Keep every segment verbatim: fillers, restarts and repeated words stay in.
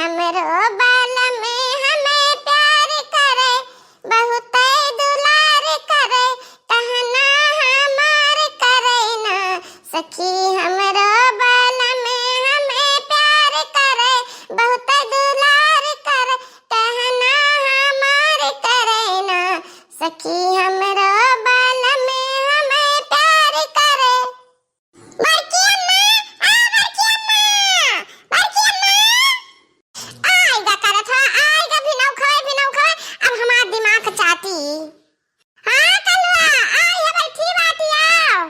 हमरो बलम हमें प्यार करे, बहुते दुलार करे, कहना हमार करे ना। सखी हमरो बलम हमें प्यार करे, बहुते दुलार करे, कहना हमार करे ना। सखी हमरो बलम हमें प्यार करे। बड़की अम्मा, आ बड़की अम्मा, बड़की अम्मा। आइगा करत हो, आइगा भिनौ खवे, भिनौ खवे, अब हमार दिमाग चाटी। हाँ कलुआ, आई है बैठी बाटी आओ।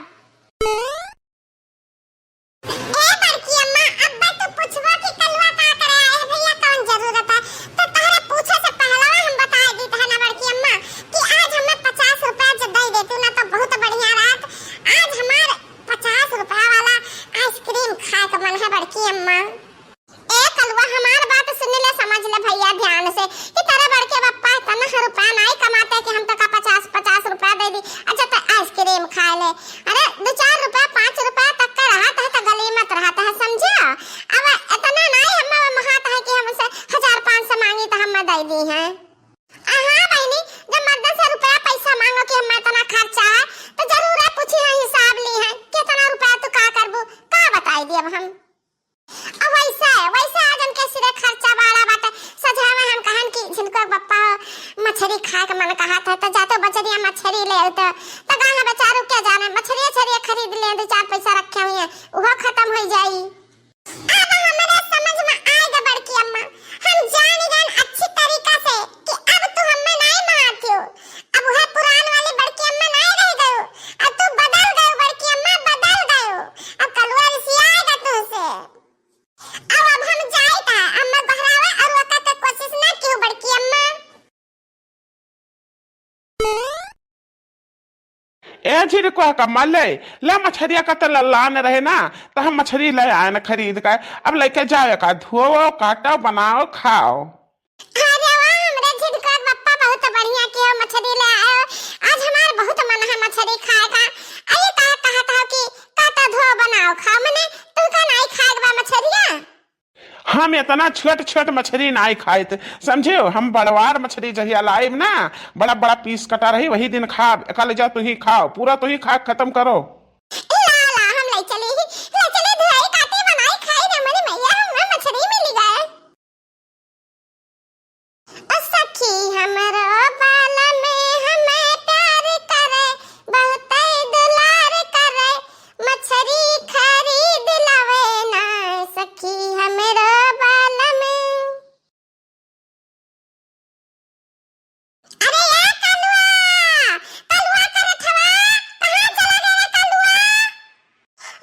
ए बड़की अम्मा, अब तू पूछबो कि कलुआ का करे आए है भैया, कौन जरूरत है? तो तोहरे पूछे से पहलवा हम बताए दीत है ना बड़की अम्मा कि आज हमें पचास रुपया जो दे देतू ना तो बहुत बढ़िया रहत। आज हमार पचास रुपया वाला आइसक्रीम खाए का मन है बड़की अम्मा। ए कलुआ, हमार बात सुन ले, समझ ले भैया ध्यान से कि तेरे बड़के पप्पा इतना रुपया नहीं कमाते कि हम तो का पचास, पचास रुपया दे दी। अच्छा तो आइसक्रीम खा ले, अरे दो चार रुपया, पाँच रुपया तक का रहत है तो गली मत रहत है, समझियो? अब इतना नहीं हम महात है कि हमसे हजार पाँच सौ मांगी तो हम दे दी हैं। आ हाँ बहिनी, जब मर्दन से रुपया पैसा मांगो कि हमें इतना खर्चा है, तो जरूर है पूछी है, हिसाब ली है, कितना रुपया तू का करबू, का बताई दी अब हम। अब वैसे, वैसे आज हमके सिरे खर्चा बाड़ा बाटे। सझवा में हम कहन कि झिनको के पप्पा मछरी खाए के मन कहत है, तो जाते बजरिया मछरी ले आते, तो गाना बेचारू के जाने, मछरिया छरिया खरीद ले, दो चार पैसा रखे हुए हैं, उहो खत्म हो जाई। अब हमरे समझ में आए गा बड़की अम्मा, हम जान गए अच्छी तरीका से कि अब तू हमें नहीं मारती हो। अब वह पुरान वाली बड़की अम्मा नहीं रह गयो, अब तू बदल गयो बड़की अम्मा, बदल गयो। अब कलुआ रिसियाएगा तुझसे। अब, अब हम जाइत है, अम्मा बहरावा और ओका के कोशिश ना कियो बड़की अम्मा। ए झिरकुआ का मले, ले मछरिया का तो लल्लान रहे ना, तो हम मछरी ले आए न खरीद के। अब लेके जाओ का, धोओ, काटो, बनाओ, खाओ। अरे वाह, हमरे झिरकुआ के पप्पा बहुत बढ़िया कियो, मछरी ले आयो। आज हमार बहुत मन है मछरी खाए का। अरे कहा, कहा था कि काटो, धोओ, बनाओ, खाओ, मने तुमका नहीं खाए के बा मछरिया? हम इतना छोट छोट मछरी नाई खाइत, समझे हो? हम बड़वार मछरी जहिया लाइब ना, बड़ा बड़ा पीस कटा रही, वही दिन खाब। एका ले जा, तुही खाओ, पूरा तुही खा खत्म करो। ला, ला, हम ले चली, ले चली, धोई काटी बनाई खाई रे, मरी मैया, हम मछरी मिल गए। ओ सखी हमरो बाला में हमें प्यार करे, बहुते दुलार करे, मछरी खरीद लावे ना सखी हमरो बाला में। अरे ए कलुआ, कलुआ करत हवा, कहाँ चला गया रे कलुआ?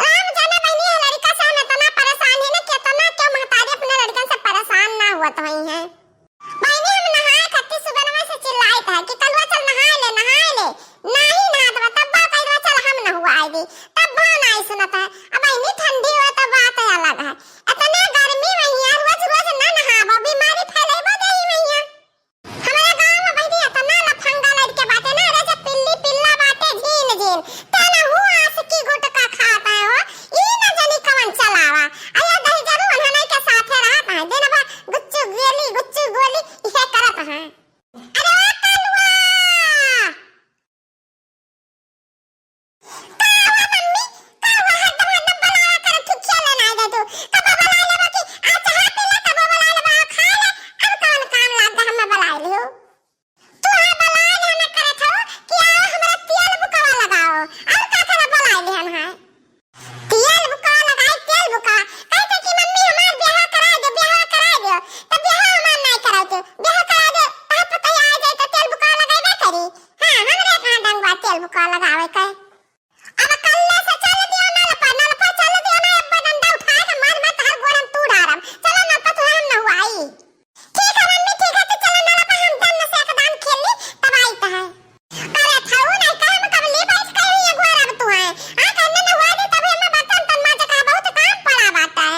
राम जाने बहिनी, ये लड़का से हम इतना परेशान है ना, कितना क्यों महतारी अपने लड़कन से परेशान ना हुआ तो ही है। बहिनी, हम नहाए खातिर सुगनवा से चिल्लाइत है कि कलुआ चल नहाए ले, नहाए ले। नहीं नहात बा, तब बा कलुआ चल हम नहुआए दी, तब बा नहीं सुनत है। अब बहिनी ठंडी हुआ तो बात है अलग है, इतने गर्मी में हिया रोज रोज ना नहाबो, बीमारी फैलेबो देही में हिया। हमारे गाँव में बहिनी इतना लफंगा लड़के बाटे ना, अरे जब पिल्ली पिल्ला बाटे झीन झीन, तेना हूँ आशिकी गुटका खात है हो, ई ना जानी कवन चलावा। अरे दही जरूर उन्हने के साथे रहत है, दिन भर गुच्चू गोली, गुच्चू गोली, इहे करत है। अरे ओ कलुआ! का हुआ मम्मी? का हुआ? हरदम, हरदम बुलाया करत तू, खेले ना दे तू। कबो बुला लेबा कि आ चाह पी ले, कबो बुला लेबा आ खा ले। अब कौन काम लाग गया, हमें बुला लियो? तू हाँ बुला ले, हमें करत हो कि आओ हमरा तेल बुकवा लगाओ। और का करे बुला ले हम हैं? तेल बुकवा लगाई, तेल बुकवा। कहते कि मम्मी हमार ब्याह करा दे, ब्याह करा दे। तो ब्याह हमार नहीं कराओ तू। ब्याह करा दे, तब पता आ जाए तो तेल बुकवा लगाई ना करी। हाँ, हमरे कहाँ डंगवा तेल बुकवा लगावे के। अब कल्ले से चल दियो नल पर, नल पर चल दियो ना, अब डंडा उठा के मार मार तोहर गोड़ हम तू डारम। चलो नल पर तुहे हम नहुआई। ठीक है मम्मी, ठीक है, तो चलो नल पर हम दम से एक दान खेल ली, तब आई तो है। अरे थाऊ नहीं कहे हम कब ले बैठ के ये गोड़ अब तू है। हाँ, कहने नहुआ दे तब हमें बर्तन तन माजे का बहुत काम पड़ा बात है।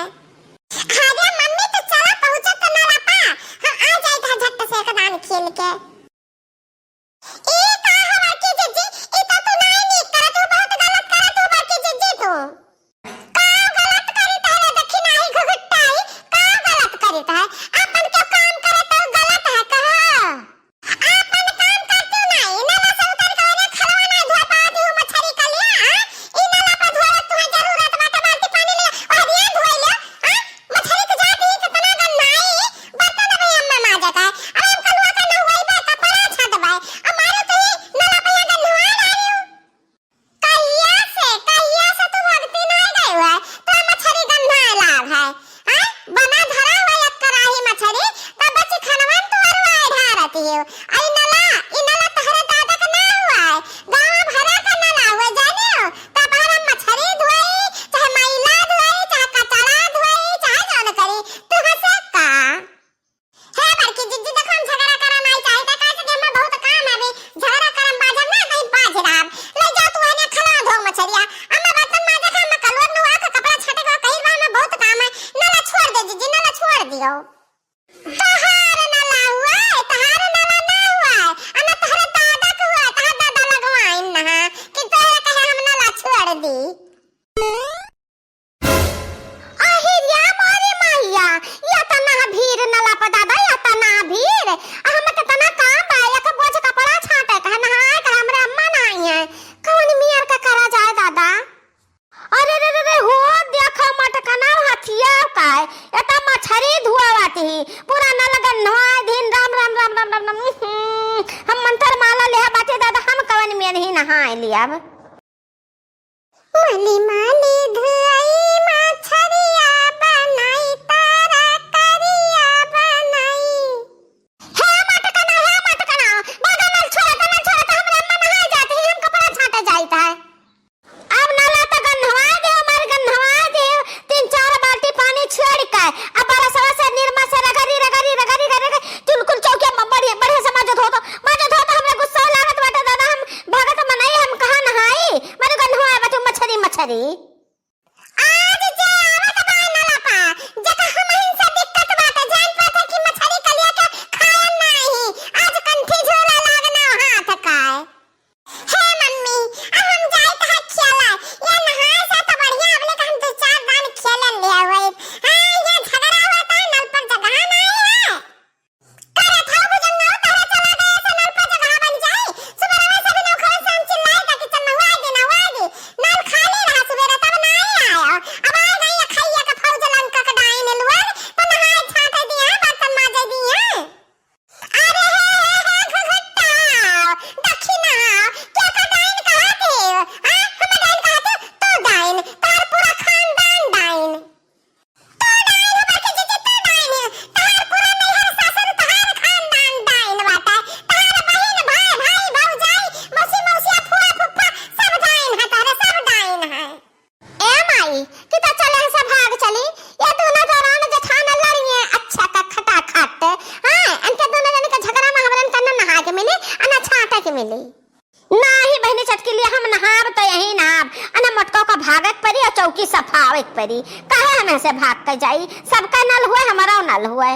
अरे मम्मी तो चलो पहुँचो तो नल पर, हम आ जाए तो झट से एक दान खेल के। ई का हो बड़की जिज्जी? ई तो तू नाई नीक करत हो, बहुत गलत करत हो बड़की जिज्जी तू। का गलत करित है रे दखिनाही घुघुट्टाई? का गलत करित है? अब दियो। तहार नला हुआ, तहार नला ना हुआ, अना तहरे दादा के हुआ, तहार दादा लगवाइन नहा, कि तोहरे कहे हम नला छोड़ दी। आहि रे मोरे मैया, या तना भीड़ नला प दादा, या तना भीड़। आ हम त तना काम बा, एक बोझ कपड़ा छाटे के है, नहाए के हमरे अम्मा ना आई है। कौन मियर का करा जाए दादा? अरे रे रे रे, हो देखा मटकना हथिया का है, एता मछरी धुआवत ही, पूरा नल गन्हवा दिन राम राम राम राम राम राम। हम्म, हम मंत्र माला लेहा बाटे दादा, हम कवन में नहीं नहाए लियाब। मली मली धुआई मछरिया बनाई तारा करिया बनाई। हे मटकना, हे मटकना, दादा नल छोड़ा, नल छोड़ा, हमरे अम्मा नहाए जाती है, हम कपड़ा छाटे जाइत है। अब नला त गन्हवा दे, हमार गन्हवा दे, तीन चार बाल्टी पानी छोड़ के, अब बरसवा से निरमा से रगड़ी, रगड़ी, रगड़ी, रगड़ी, चुलकुल चौकिया में बढ़िया, बढ़िया से माजत होतो, माजत होतो, हमरा गुस्सा लागत बाटे दादा, हम भगत मनई, हम कहाँ नहाई, मारे गन्हवा बाटे मछरी, मछरी। आज जे आवत बा नला पा, जेका हमहिन से दिक्कत बाटे, जान पाते कि मछरी कलिया के खायन नाही, आज कंठी झोला लागना हाथ काय। हे मम्मी, अब हम जाइत है खेला। ये नहाए से तो बढ़िया अब ले हम दो चार दान खेलन ले आवत। हाँ, ये झगड़ा होता है, नल पर जगह नहीं है। करत हौ भुजंगा, तोहरे चला गए से नल पर जगह बन जाए। सुबह से भी नौखरे से हम चिल्लाए का कि चल नहवाए दे, नहवाए दे। नल खाली रहा सुबह तब ना आए आयो। अब आए गई अखैया का फौज लंका का डाइन लुअर, तो नहाए छाटे दिया, बर्तन माजे दिया। अरे हे, हे, हे, घुघुट्टा, दक्षिणा, क्या का डाइन कहत है? हाँ, हम डाइन कहत है? तू डाइन, तार पूरा खानदान डाइन। तू डाइन हो बड़की जीजी, तू डाइन है। तार पूरा नैहर सासुर, तार खानदान डाइन बाटे। तार बहिन, भाई, भाई, भौजाई, मौसी, मौसिया, फुआ, फुफ्फा, सब डाइन है, तारे सब डाइन है। ए माई, कि त चले से भाग चली, ये दोनों देवरान जेठान लड़िए, अच्छा का खटाखट। हाँ, इनके दोनों जने के झगड़ा में हमरन का न नहाए के मिली, आ न छाटे के मिली। नाही बहिनी चटकिलिया, हम नहाब त यही नहाब, आ न मोटको का भागे के परी और चौकी सफावे के परी। काहे हम ऐसे भाग के जाई? सबका नल हुए, हमारा नल हुए।